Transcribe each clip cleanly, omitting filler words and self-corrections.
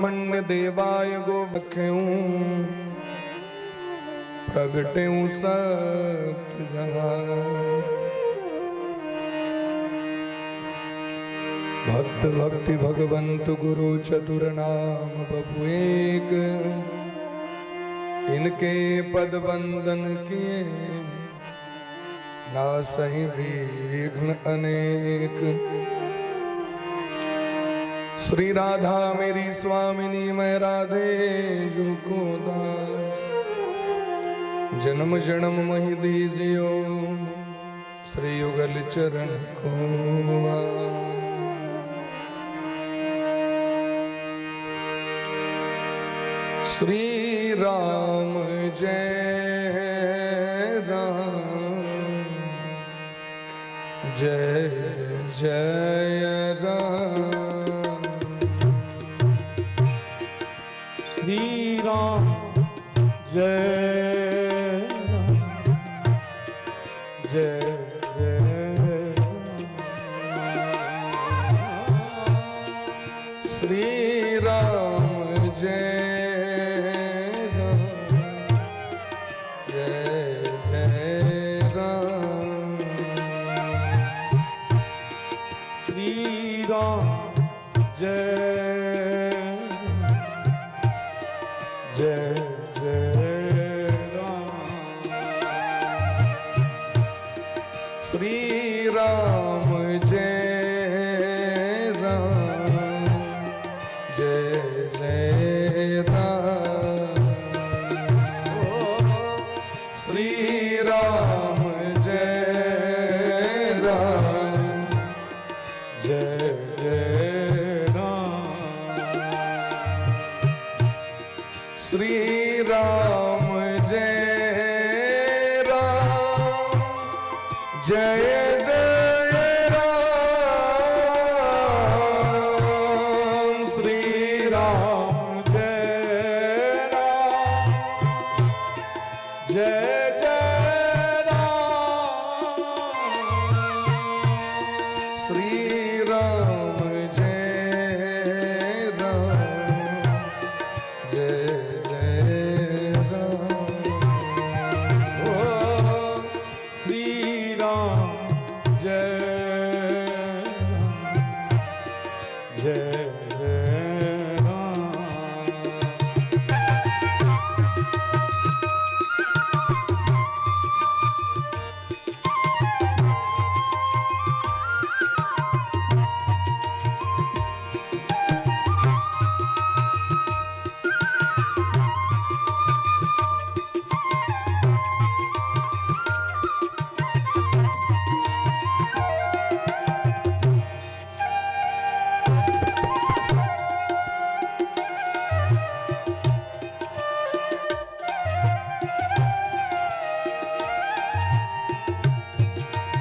ब्रह्मण्य देवाय गोवख्यूं प्रगट्यूं सत जहां। भक्त भक्ति भगवंत गुरु चतुर नाम बपु एक, इनके पद वंदन किए ना सही विघ्न अनेक। श्री राधा मेरी स्वामिनी, मैं राधे जू को दास। जन्म जन्म मही दीजियो श्री युगल चरण को। श्री राम जय राम, जय जय राम। श्री राम जय राम, जय जय राम। श्री राम जय राम, जय जय राम। श्री राम जय जय जय राम। श्री राम जय राम, जय जय राम। श्री राम जय राम, जय जय राम। श्री राम जय राम, जय जय राम। श्री राम राम जय राम, जय जय राम। श्री राम जय राम, जय जय राम। ओ श्री राम जय राम, जय जय राम।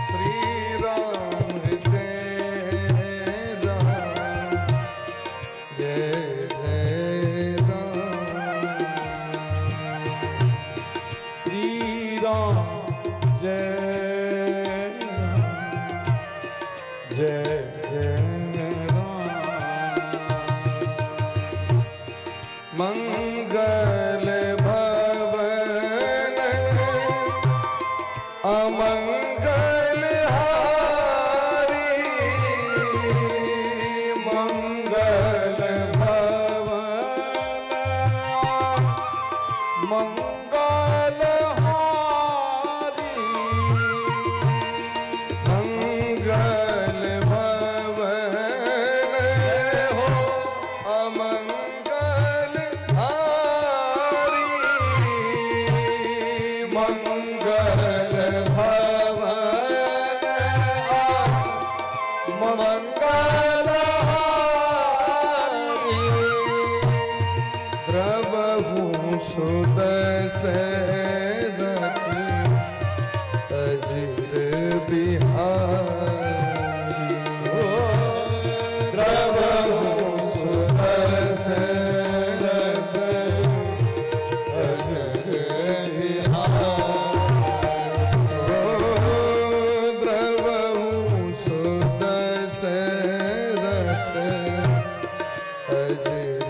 श्री राम जय राम, जय जय राम। श्री राम जय राम, जय जय राम। मंगल भवन अमंगल हारी, मंगल भवन मंगल हारी, मंगल भवन हो अमंगल हारी, मंगल भवन मंगल हारी। द्रवहु सुदशरथ अजिर बिहारी, द्रवहु सुदशरथ अजर बिहारी। द्रवहु सुदशरथ अजिर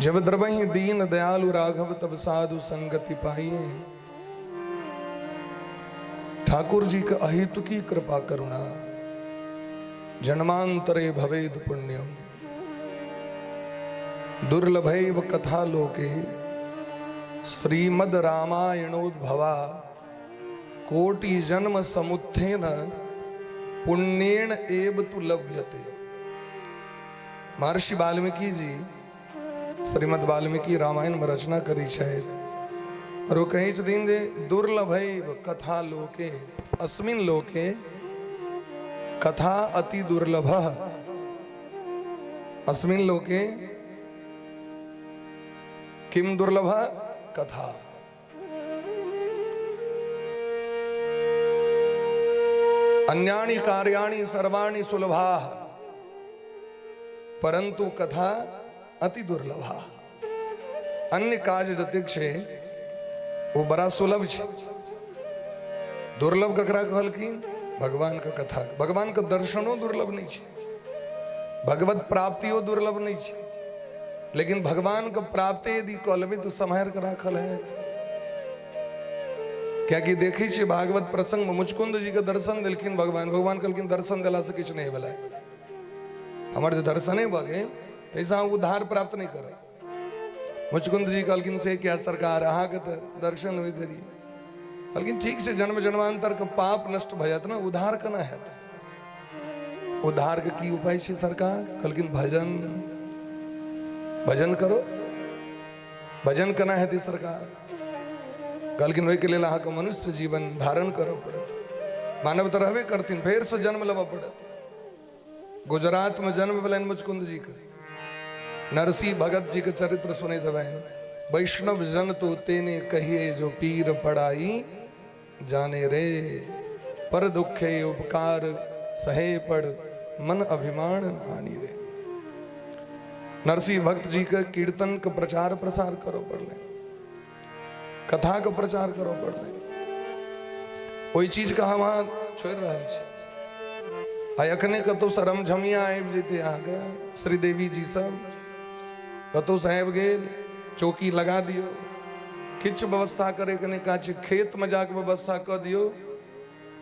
जब द्रवहि दीन दयालु राघव तब साधु संगति पाइए। ठाकुर जी के अहेतुकी कृपा करुणा, जन्मांतरे भवेद पुण्यम दुर्लभैव कथा लोके श्रीमद रामायणोद्भवा कोटि जन्म समुत्थेन पुण्येन एव तु लभ्यते। महर्षि वाल्मीकि जी श्रीमद वाल्मीकि रामायण में रचना करी छै और ओ कहै छथिन जे दुर्लभैव कथा लोके, अस्मिन लोके कथा अति दुर्लभ, अस्मिन लोके किम दुर्लभ कथा। अन्यानि कार्याणि सर्वाणि सुलभाः परंतु कथा अति दुर्लभा। अन्य काज जतेक छै ओ बड़ा सुलभ छै, दुर्लभ ककरा कहलखिन? भगवान के कथा। भगवान के दर्शनो दुर्लभ नहीं छै, भगवत प्राप्तियो दुर्लभ नहीं छै, लेकिन भगवान के प्राप्ति यदि कऽ लेबै तऽ सम्हारि कऽ राखल हैत। कियाकि देखै छियै भागवत प्रसंग में मुचकुंद जी के दर्शन देलखिन भगवान, भगवान कहलखिन दर्शन देला से किछु नहि भेलै, हमर जे दर्शने भऽ गेल ताहिसँ अहाँ उद्धार प्राप्त नहि करब। मुचकुंद जी कहलखिन से क्या सरकार, अहाँके तऽ दर्शन होइत रही। कहलखिन ठीक छै, जन्म जन्मांतर के पाप नष्ट भऽ जायत ने, उद्धार केना हैत? उद्धार के की उपाय छै सरकार? कहलखिन भजन, भजन करो। भजन केना हेतै सरकार? कहलखिन ओहिके लेल अहाँके मनुष्य जीवन धारण करऽ पड़त, मानव तऽ रहबे करथिन, फेरसँ जन्म लेबऽ पड़त। गुजरात में जन्म भेलनि मुचकुंद जी के, नरसिंह भगत जी के चरित्र सुनैत हेबनि, वैष्णव जन तो तेने कहिए जो पीर पड़ाई जाने रे, पर दुखे उपकार सहे पड़ मन अभिमान आनी रे। नरसिंह भक्त जी के कीर्तन के प्रचार प्रसार करो पड़ले, कथा के प्रचार करो पड़ले, ओहि चीज के हम अहाँ छोड़ि रहल छी। आ एखने कतौ से रमझमिया आबि जेतै अहाँके, श्रीदेवी जी सब कतौ से आबि गेल, चौकी लगा दियौ, किछु व्यवस्था करैके नहि काज छै, खेतमे जाके व्यवस्था कऽ दियौ,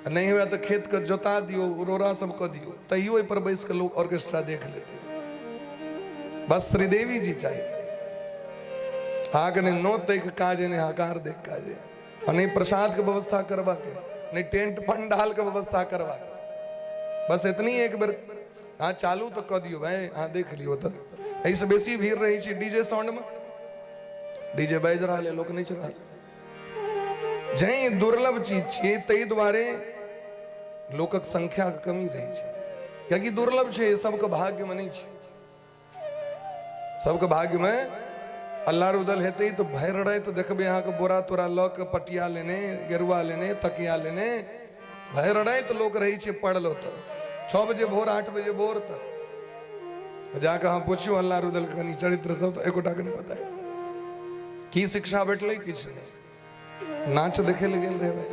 आ नहि हुए तऽ खेतके जोता दियौ, रोड़ा सब कऽ दियौ, तैयो ओहिपर बैस कऽ लोक ऑर्केस्ट्रा देख लेतै। बस श्रीदेवी जी चाही अहाँके, नहि नोत दैके काज नहि हकार दैके काज, आ नहि प्रसादके व्यवस्था करबाके, नहि टेंट पंडालके व्यवस्था करबाके, बस एतनी एक बेर अहाँ चालू तऽ कऽ दियौ भाय, अहाँ देख लियौ। तऽ एहिसँ बेसी भीड़ रहै छै डीजे साउंडमे, डीजे बाजि रहल है, लोक नहि रहल। जै दुर्लभ चीज छियै ताहि दुआरे लोकक संख्याके कमी रहै छै, कियाकि दुर्लभ छै, सबके भाग्यमे नहि छै। सबके भाग्यमे अल्लाह रुदल हेतै तऽ भरि राति देखबै अहाँके बोरा तोरा लऽ कऽ, पटिया लेने, गेरुआ लेने, तकिया लेने, भरि राति लोक रहै छै पड़ल ओतऽ, 6 बजे भोर, 8 बजे भोर तक। जाकऽ अहाँ पुछियौ अल्लाह रुदल के कनि चरित्र सब, तऽ एकोटाके नहि पता की शिक्षा भेटलै, किछु नहि, नाच देखै लए गेल रहै।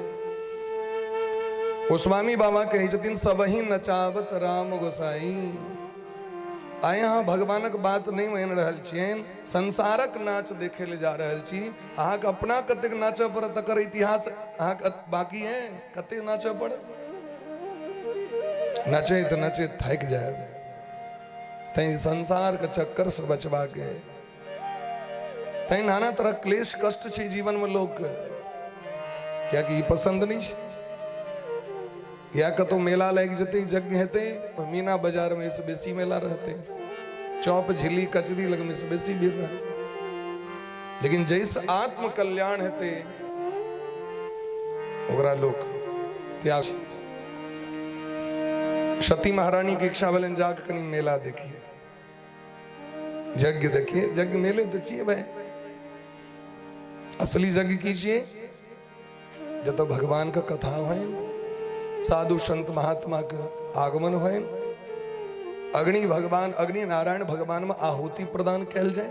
गोस्वामी बाबा कहै छथिन सबही नचावत राम गोसाई। आइ अहाँ भगवानक बात नहि मानि रहल छियनि, संसारक नाच देखै लए जा रहल छी। अहाँके अपना कतेक नाचऽ पड़त तकर इतिहास अहाँके बाकी है, कतेक नाचऽ पड़त, नचैत नचैत थाकि जायब। तैं संसारके चक्करसँ बचबाके तैं नाना तरह क्लेश कष्ट छै जीवनमे लोकके, कियाकि ई पसन्द नहि छै। या कतौ मेला लागि जेतै, यज्ञ हेतै, तऽ मीना बाजारमे एहिसँ बेसी मेला रहतै, चौप झिल्ली कचरी लगमे से बेसी भीड़ रहतै। लेकिन जाहिसँ आत्म कल्याण हेतै ओकरा लोक त्याग। सती महारानी के इच्छा भेलनि जाके कनि मेला देखिए, यज्ञ देखिए। यज्ञ मेले तऽ छियै भाई, असली यज्ञ की छियै? जतऽ भगवान के कथा होइन, साधु संत महात्मा के आगमन होइन, अग्नि भगवान, अग्नि नारायण भगवान में आहुति प्रदान कयल जाय,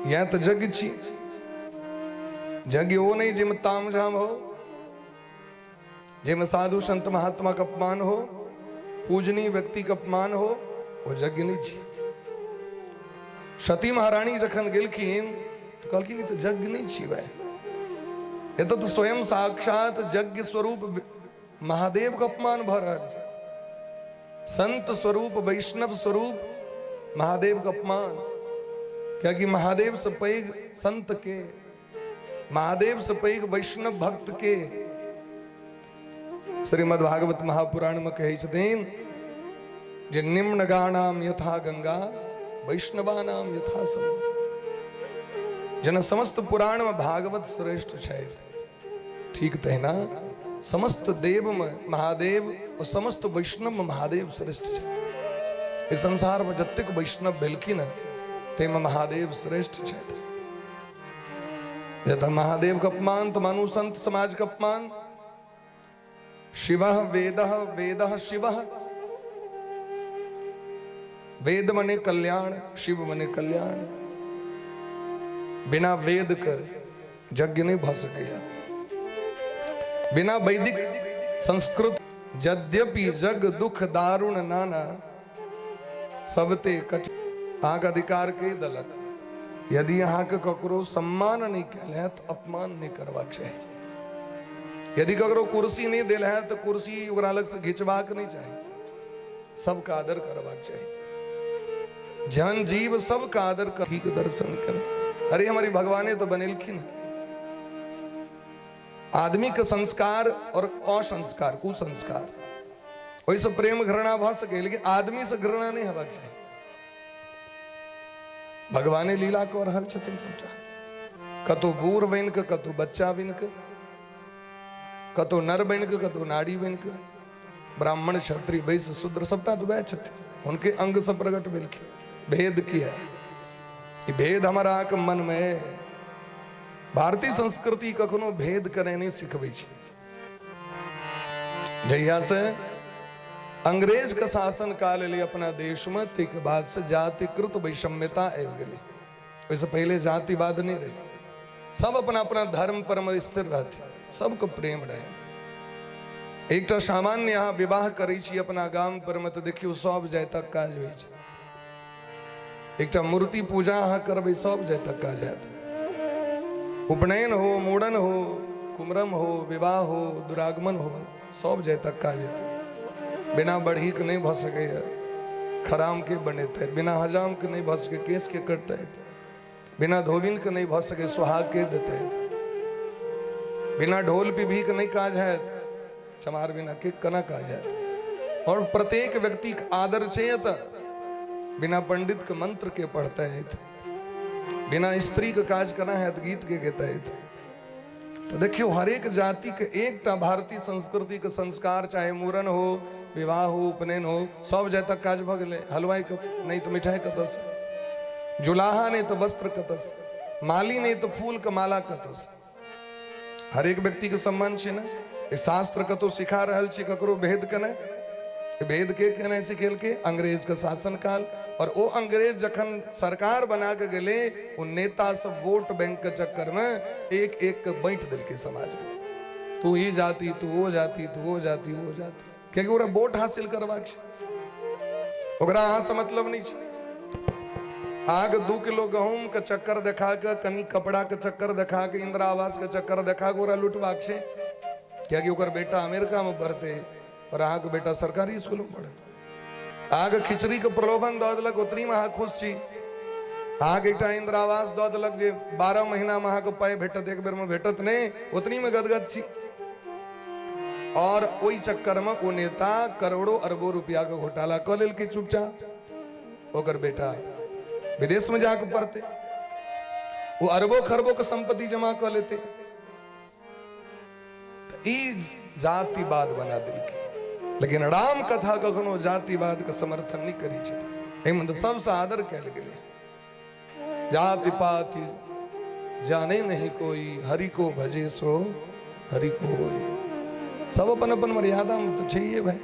यह तऽ यज्ञ छी। यज्ञ ओ नहीं जाहिमे ताम झाम हो, जाहिमे साधु संत महात्मा के अपमान हो, पूजनीय व्यक्ति के अपमान हो, ओ यज्ञ नहीं छी। सती महारानी जखन गेलखिन तऽ कहलखिन ई तऽ यज्ञ नहि छी भाय, एतऽ तऽ स्वयं साक्षात यज्ञ स्वरूप महादेव के अपमान भऽ रहल छै। संत स्वरूप वैष्णव स्वरूप महादेव के अपमान, कियाकि महादेव से पैघ संत के, महादेव से पैघ वैष्णव भक्त के। श्रीमद् भागवत महापुराण में कहै छथिन जे निम्न गानाम यथा गंगा वैष्णवानाम यथा समुद्र। जेना समस्त पुराण में भागवत श्रेष्ठ छथि, ठीक तहिना समस्त देव में महादेव और समस्त वैष्णव में महादेव श्रेष्ठ छथि। इस संसार में जतेक वैष्णव भेलखिन हँ ताहिमे महादेव श्रेष्ठ छथि। यदि महादेव के अपमान तो मानू संत समाज के अपमान। शिव वेद वेद शिव, वेद मने कल्याण, शिव मने कल्याण। बिना वेद के यज्ञ नहीं भ सकैया, बिना वैदिक संस्कृत। यद्यपि जग दुख दारुण नाना सबते कठिन। अहाँके अधिकार के दलक? यदि अहाँके ककरो सम्मान नहीं कयल है तो अपमान नहीं करबाक चाही। यदि ककरो कुर्सी नहीं देल है तो कुर्सी ओकरा लग से घिचबाक नहीं चाही। सबके आदर करबाक चाही। जहन जीव सबके आदर कर के दर्शन करे। अरे हमारी भगवाने तो बनेलखिन। आदमी के संस्कार और असंस्कार कुसंस्कार ओहिसँ प्रेम घृणा भऽ सकै, लेकिन आदमी से घृणा नहीं हेबाक चाही। भगवाने लीला कऽ रहल छथिन सबटा। कतौ बूढ़ बनि कऽ, कतौ बच्चा बनि कऽ, कतौ नर बनि कऽ, कतौ नारी बनि कऽ, ब्राह्मण क्षत्रिय वैश्य शूद्र सबटा तऽ वएह छथिन, हुनके अंग से प्रकट भेलखिन। भेद किया? ई भेद हमारा अहाँके मन में। भारतीय संस्कृति कखनो भेद करै नहि सिखबै छै। जहिया से अंग्रेज के शासन काल एलै अपना देश में, ताहिके बाद से जातिकृत वैषम्यता आबि गेलै। ओहिसँ पहिले जातिवाद नहि रहै, सब अपना अपना धर्म पर में स्थिर रहथिन, सबके प्रेम रहे। एकटा सामान्य अहाँ विवाह करै छी अपना गाम पर में तऽ देखियौ सब जातिक काज होइ छै। एकटा मूर्ति पूजा अहाँ करबै, सब जातिक काज हैत। उपनयन हो, मूड़न हो, कुमरम हो, विवाह हो, दुरागमन हो, सब जातिक काज हेतै। बिना बढ़ीके नहि भऽ सकैए, खराम के बनेतै, बिना हजाम के नहि भऽ सकै, केश के कटतै, बिना धोबिन के नहि भऽ सकै, सुहाग के देतै, बिना ढोल पिपही के नहि काज हैत, चमार बिना के केना काज हैत। और प्रत्येक व्यक्ति के आदर छै एतऽ, बिना पंडित के मंत्र के पढ़ते हैत, बिना स्त्री के काज केना हैत, गीत के गेतै। तो देखियो हरेक जाति के एकटा भारतीय संस्कृति के संस्कार, चाहे मूड़न हो, विवाह हो, उपनयन हो, सब जातक काज भऽ गेलै। हलवाई के नहीं तो मिठाई कतऽसँ, जुलाहा नहीं तो वस्त्र कतऽसँ, माली नहीं तो फूल के माला कतऽसँ। हरेक व्यक्ति के सम्मान छै ने। ई शास्त्र कतौ सिखा रहल छै ककरो भेद के नहि? भेद के केनाइ सिखेलकै? अंग्रेज के शासन काल। और ओ अंग्रेज जखन सरकार बना के गेलै, ओ नेता सब वोट बैंक के चक्कर में एक एक के बांटि देलकै समाज के। तू ई जाति, तू ओ जाति, तू ओ जाति, ओ जाति, कियाकि ओकरा वोट हासिल करबाक छै, ओकरा अहाँ से मतलब नहि छै। अहाँके 2 किलो गहूम के चक्कर देखा के, कनि कपड़ा के चक्कर देखा के, इंदिरा आवास के चक्कर देखा के ओकरा लुटबाक छै, कियाकि ओकर बेटा अमेरिका में पढ़तै और अहाँके बेटा सरकारी स्कूल में पढ़तै। अहाँके खिचड़ी के प्रलोभन दऽ देलक, ओतनी में अहाँ खुश छी। अहाँके एकटा इंदिरा आवास दऽ देलक जे 12 महीना में अहाँके पाइ भेटत, एक बेर में भेटत नहि, ओतनी में गदगद छी। और ओहि चक्कर में ओ नेता करोड़ों अरबों रुपया के घोटाला कऽ लेलकै चुपचाप। ओकर बेटा विदेश में जाके पढ़ते, वो अरबों खरबों के संपत्ति जमा कऽ लेते। तऽ ई जातिवाद बना देलकै। लेकिन राम कथा कखनो जातिवाद के समर्थन नहि करै छथिन। एहिमे तऽ सबसँ आदर कयल गेलै। जाति पाति जाने नहीं कोई, हरि को भजे सो हरि को होई। सब अपन अपन मर्यादा में तऽ छैहे भाई।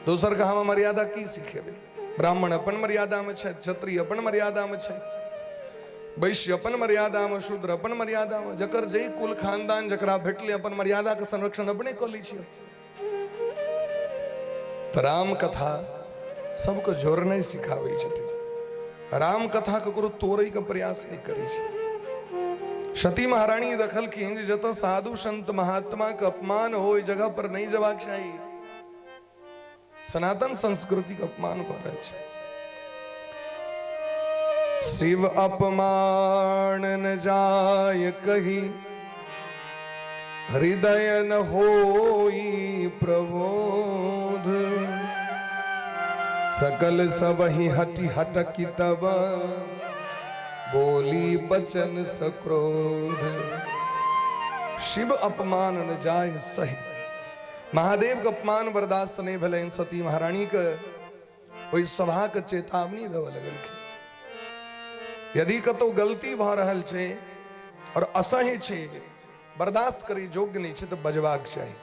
दोसर के हम मर्यादा की सिखेबै? ब्राह्मण अपन मर्यादा में छै, क्षत्रिय अपन मर्यादा में छै, वैश्य अपन मर्यादा में, शूद्र अपन मर्यादा में, जकर जै कुल खानदान जकरा भेटलै अपन मर्यादा के संरक्षण अपने कऽ लै छियै। तऽ राम कथा सबके जोड़नाइ सिखाबै छथिन। राम कथा ककरो तोड़ैके प्रयास नहि करै छै। सती महारानी देखलखिन जे जतऽ साधु संत महात्मा के अपमान हो, ओहि जगह पर नहि जेबाक चाही। सनातन संस्कृति के अपमान भऽ रहल छै। शिव अपमान न जाय कही, हृदय न होई प्रबोध। सकल सबहि हटि हटकि तब, बोली बचन सक्रोध। शिव अपमान न जाय सही, महादेव के अपमान बर्दाश्त नहीं भेलनि। सती महारानी के ओहि सभा के चेतावनी देबऽ लगलखिन, यदि कतौ गलती भऽ रहल छै और असह्य छै, बर्दाश्त करै योग्य नहि छै, तऽ बजबाक चाही।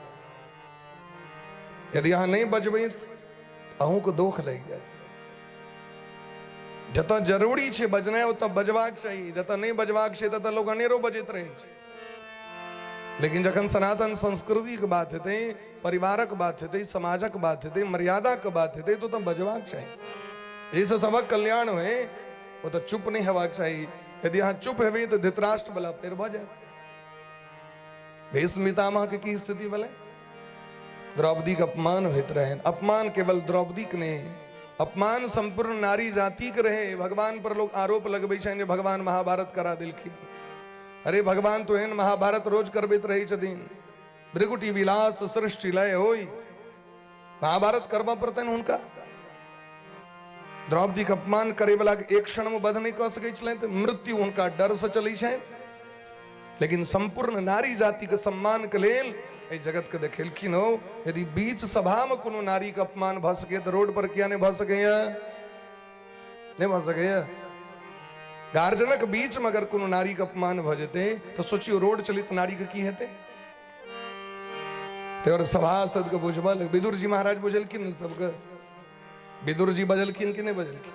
यदि अहाँ नहि बजबै, अहूँके दोख लागि जायत। जतऽ जरूरी छै बजनाइ, ओतऽ बजबाक चाही। जतऽ नहि बजबाक छै, ततऽ लोक अनेरो बजैत रहै छै। लेकिन जखन सनातन संस्कृतिके बात हेतै, परिवारक बात हेतै, समाजक बात हेतै, मर्यादाके बात हेतै, तऽ ओतऽ बजबाक चाही, जाहिसँ सभक कल्याण होइ। ओतऽ चुप नहि हेबाक चाही। यदि अहाँ चुप हेबै, तऽ धृतराष्ट्र वाला फेर भऽ जायत। भीष्म पितामहके की स्थिति भेलै? द्रौपदीके अपमान होइत रहनि। अपमान केवल द्रौपदीके नहि, अपमान सम्पूर्ण नारी जातिके रहै। भगवान पर लोग आरोप लगबै छनि जे भगवान महाभारत करा देलखिन। अरे, भगवान तो एहन महाभारत रोज करबैत रहै छथिन। भृगुटी विलास सृष्टि लय होई, महाभारत करबऽ पड़तनि हुनका? द्रौपदीके अपमान करे वाला के एक क्षण में वध नहीं कऽ सकै छलनि, तऽ मृत्यु हुनका डर से चलै छनि। लेकिन संपूर्ण नारी जाति के सम्मान के लेल एहि जगत के देखेलखिन हो। यदि बीच सभा में कोनो नारी के अपमान भऽ सके, तऽ रोड पर किया नहीं भऽ सकैया? नहि भऽ सकैया? गार्जनक बीच में अगर कोनो नारी के अपमान भऽ जेतै, तऽ सोचियौ, रोड चलित नारी के की हेतै? ताहि सभासद के बुझबल विदुर जी महाराज बुझलखिन ने सबके। विदुर जी बजलखिन कि नहि बजलखिन?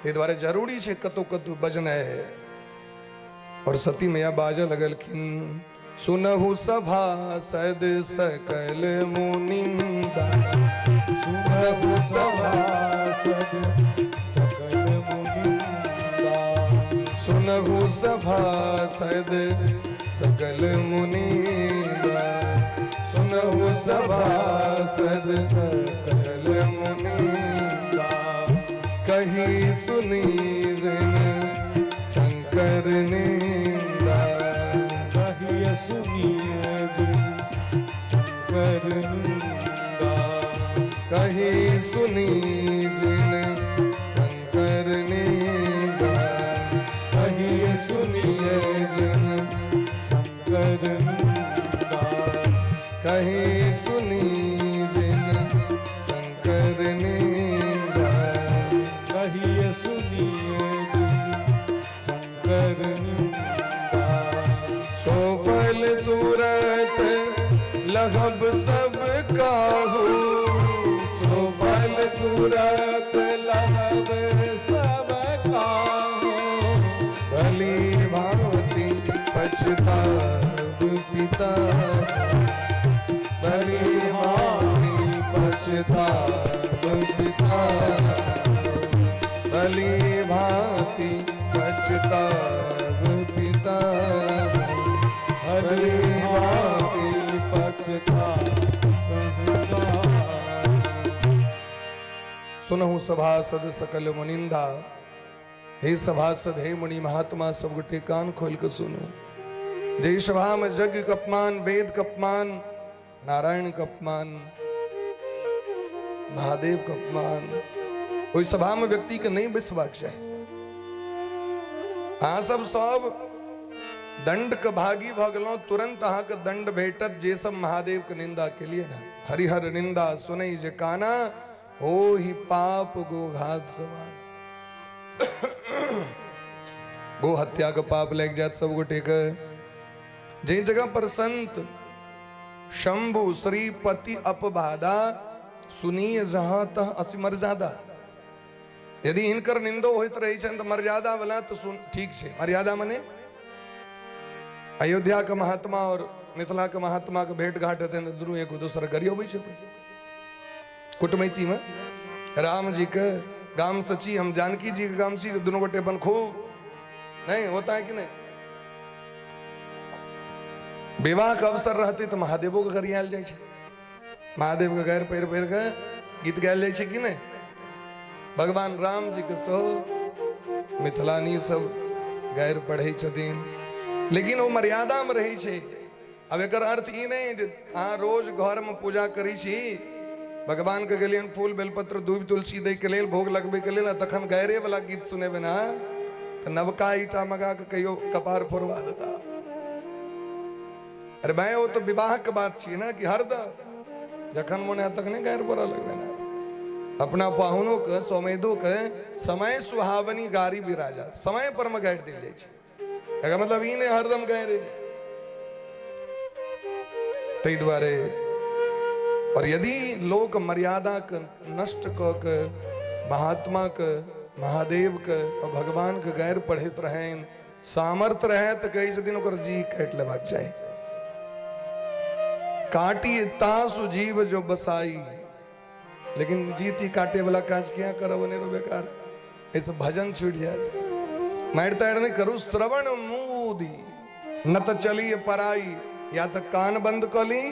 ताहि दुआरे जरूरी छै कतौ कतौ बजनाइ। और सती मैया बाजऽ लगलखिन, सुनहु सभासद सकल मुनिंदा, सुनहु सभासद सकल मुनिंदा, सुनहु सभासद सकल मुनिंदा, सुनहु सभासद सकल मुनिंदा, कही सुनी जिन शंकर निंदा, कही सुनिए जिन शंकर निंदा, कही सुनी जिन शंकर निंदा, कही सुनिए जिन शंकर निंदा, कही सुनी जिन शंकर निंदा, कही सुनिए जिन शंकर निंदा, सो फल तुरत लहब सब काहू, सो फल तुरत तुरत लहब सब काहू, भली भांति पछताब पिता, भली भांति पछताब पिता, भली भांति पछताब पिता, भली भांति पछताब पिता। सुनहु सभासद सकल मुनिंदा। हे सभासद, हे मुनि महात्मा, सब गोटे कान खोल के सुनू। जे सभा में यज्ञ के अपमान, वेद के अपमान, नारायण के अपमान, महादेव के अपमान, ओहि सभा में व्यक्ति के नहीं बैसबाक चाही। अहाँ सब सब दंड के भागी भऽ गेलहुँ। तुरंत अहाँके दंड भेटत, जे सब महादेव के निंदा के लिए ने। हरिहर निंदा सुनै जे काना, हो ही पाप गोघात समान। गो हत्या के पाप लागि जायत सब गोटे के। जाहि जगह पर संत शंभु श्रीपति अपबादा, सुनिए जहां तह असि मर्यादा। यदि हिनकर निंदो होइत रहै छनि तऽ मर्यादा वाला तऽ सुन, ठीक छै। मर्यादा मने अयोध्या के महात्मा और मिथिला के महात्मा के भेंट घाट हेतनि तऽ दुनू एक दोसर गरियबै छथिन। कुटमैती में राम जी के गामसँ छी, हम जानकी जी के गाम छी, तऽ दुनू गोटे अपन खूब नहीं होता है कि नहीं। विवाह के अवसर रहते तऽ महादेवो के गरियाल जाइ छै, महादेव के गारि पढ़ि पढ़ि के गीत गायल जाइ छै कि नहीं। भगवान राम जी के सेहो मिथिलानी सब गारि पढ़ै छथिन, लेकिन ओ मर्यादा में रहै छै। अब एकर अर्थ ई नहीं जे अहाँ रोज घर में पूजा करै छी, भगवान के गेलियन फूल बेलपत्र दूबि तुलसी दै के लेल, भोग लगबै के लेल, आ तखन गायरे वाला गीत सुनेबै ना तऽ नवका ईटा मगा के कहियो कपार फोड़वा देता। अरे भाई, ओ तऽ विवाह के बात छियै ना कि हरदम जखन मोन हैत तखने गारि पड़ऽ लगबै ना। अपना पाहुनो के सौमेधो के समय सुहावनी गारी बिराजा, समय पर में गारि देल जाइ छै। एकर मतलब ई नहि हरदम गारि, ताहि दुआरे। और यदि लोक मर्यादा के नष्ट कऽ के महात्मा के, महादेव के और भगवान के गारि पढ़ैत रहनि, सामर्थ्य रहै तऽ कहै छथिन ओकर जी काटि लेबाक चाही। काटी तासु जीव जो बसाई, लेकिन जीती काटे वाला काज किया करब अनेरो बेकार, एहिसँ भजन छूटि जायत। मारि तारि नहि करू, श्रवण मूदी न तऽ चली पराई, या तऽ कान बंद कऽ ली,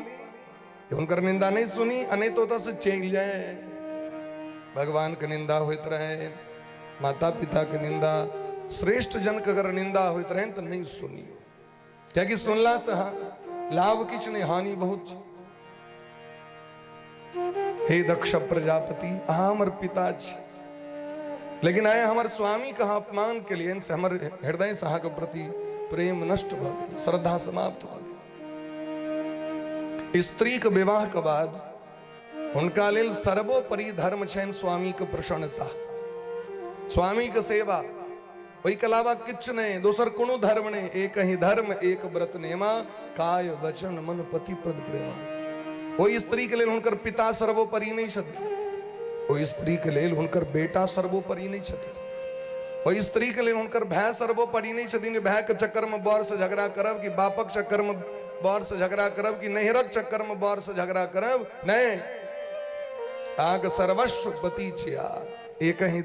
हुनकर निंदा नहि सुनी, आ नहि तऽ ओतऽसँ चलि जाय। भगवान के निंदा होइत रहे, माता पिता के निंदा, श्रेष्ठ जन के अगर निंदा होइत रहे तऽ नहि सुनियो, कियाकि सुनला से लाभ किछु नहि, हानि बहुत छै। हे दक्ष प्रजापति, अहाँ हमर पिता छी, लेकिन आइ हमर स्वामी के अहाँ अपमान केलियनि से हमर हृदय से अहाँके प्रति प्रेम नष्ट भऽ गेल, श्रद्धा समाप्त भऽ गेल। स्त्री के विवाह के बाद हुनका लेल सर्वोपरि धर्म छनि स्वामी के प्रसन्नता, स्वामी के सेवा, ओहिके अलावा किछु नहि, दोसर कोनो धर्म नहि। एक ही धर्म एक व्रत नेमा, काय वचन मन पति प्रद प्रेमा। ओहि स्त्री के लेल हुनकर पिता सर्वोपरि नहि छथिन, ओहि स्त्री के लेल हुनकर बेटा सर्वोपरि नहि छथिन, ओहि स्त्री के लेल हुनकर भाय सर्वोपरि नहि छथिन जे भाय के चक्कर में बर से झगड़ा करब कि बापक चक्कर में बर से झगड़ा करब कि नैहरक चक्कर में बर से झगड़ा करब। नहीं, अहाँके सर्वस्व पति छिया, एक ही।